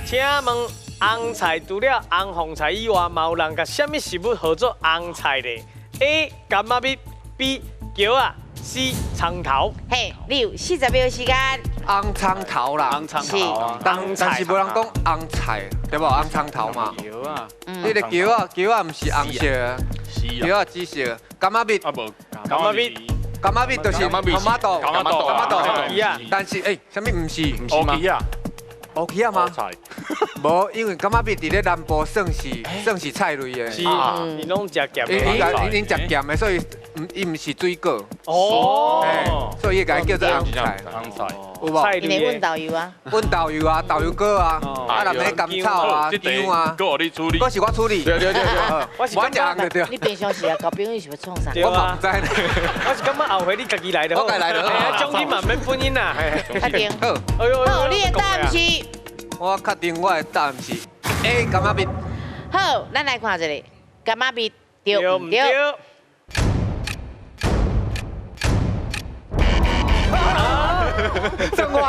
請問紅菜除了紅鳳菜以外，嘛有人共啥物食物號做紅菜咧？A. 柑仔蜜，B. 蕎仔，C. 蔥頭。嘿，你有40秒時間。紅蔥頭啦，紅蔥頭啊，但是無人講紅菜，對無？紅蔥頭嘛。蕎仔。你個蕎仔，蕎仔毋是紅色的，蕎仔紫色。柑仔蜜，啊無，柑仔蜜，柑仔蜜就是 tomato， tomato，但是欸，啥物毋是？烏枝仔。烏枝仔嗎？菜。無，因為柑仔蜜佇咧南部算是菜類的。是，𪜶攏食鹹的。𪜶食鹹的，所以毋伊毋是水果。哦。所以伊共伊叫做紅菜。紅菜。有無？𪜶會阮豆油啊。阮豆油啊，豆油果啊，啊，若欲甘草啊，薑啊。閣予你處理。閣是我處理。對對對對。我是感覺對。你平常時啊，交朋友是欲創啥？我嘛毋知呢。我是感覺後回你家己來就好。我家來就好。獎金嘛免分𪜶啦。確定。好。哎呦。好，你的答案是？我確定我的答案是 A 柑仔蜜。好，咱來看一下，柑仔蜜對毋對？算我的。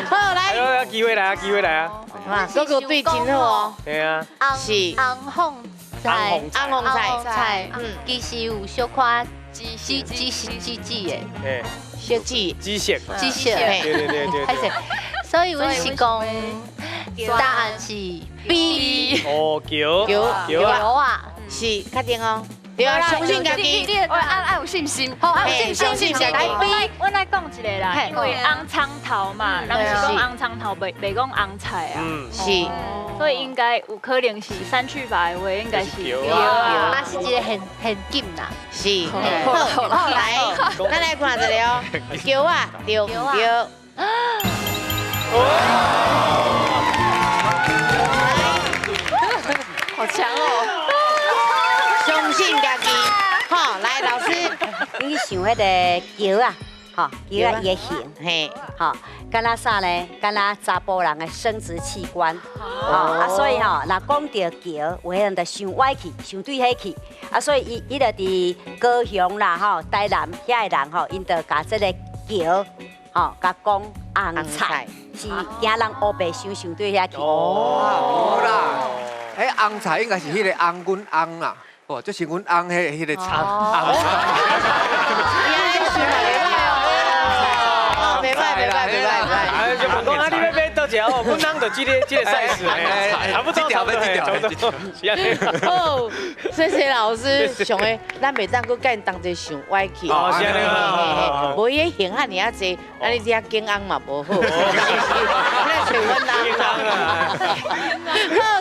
好，來。哎，機會來啊，機會來啊！哇，哥哥對真好哦。對啊。是。紅鳳菜，紅鳳菜，菜，其實有小可紫紫紫紫紫的。小紫。紫色。紫色。對對對對。所以阮是講答案是 B。哦，蕎蕎蕎啊，是確定哦。對啊，相信家己。我愛愛有信心，好，愛有信心，來 B，阮來講一個啦，因為紅蔥頭嘛，人是講紅蔥頭，袂講紅菜啊。是。所以應該有可能是刪去法的話，應該是蕎啊，嘛是一個陷陷阱啦。是。好，來，咱來看一下哦，蕎仔對毋對？好強哦！相信家己，好，來老師，你想彼個蕎仔，吼，蕎仔伊的形，嘿，吼，敢若啥呢？敢若查埔人的生殖器官，吼啊，所以吼，若講著蕎，有的人就想歪去，想對彼去，啊，所以伊伊就佇高雄啦，吼，台南遐的人吼，𪜶就共這個蕎，吼，共講紅菜，是驚人烏白想想對遐去。哦，無啦，彼紅菜應該是彼個翁，阮翁啦。哦，這是阮翁彼個菜。袂歹袂歹袂歹袂歹。哎，就問講啊，你欲買佗一個哦？阮翁就這個這個 size，差不多差不多差不多。好，謝謝老師，上個咱袂當閣共𪜶同齊想歪去。哦，是按呢。無伊個形遐爾仔濟，啊你遮揀翁嘛無好。來揣阮翁。好，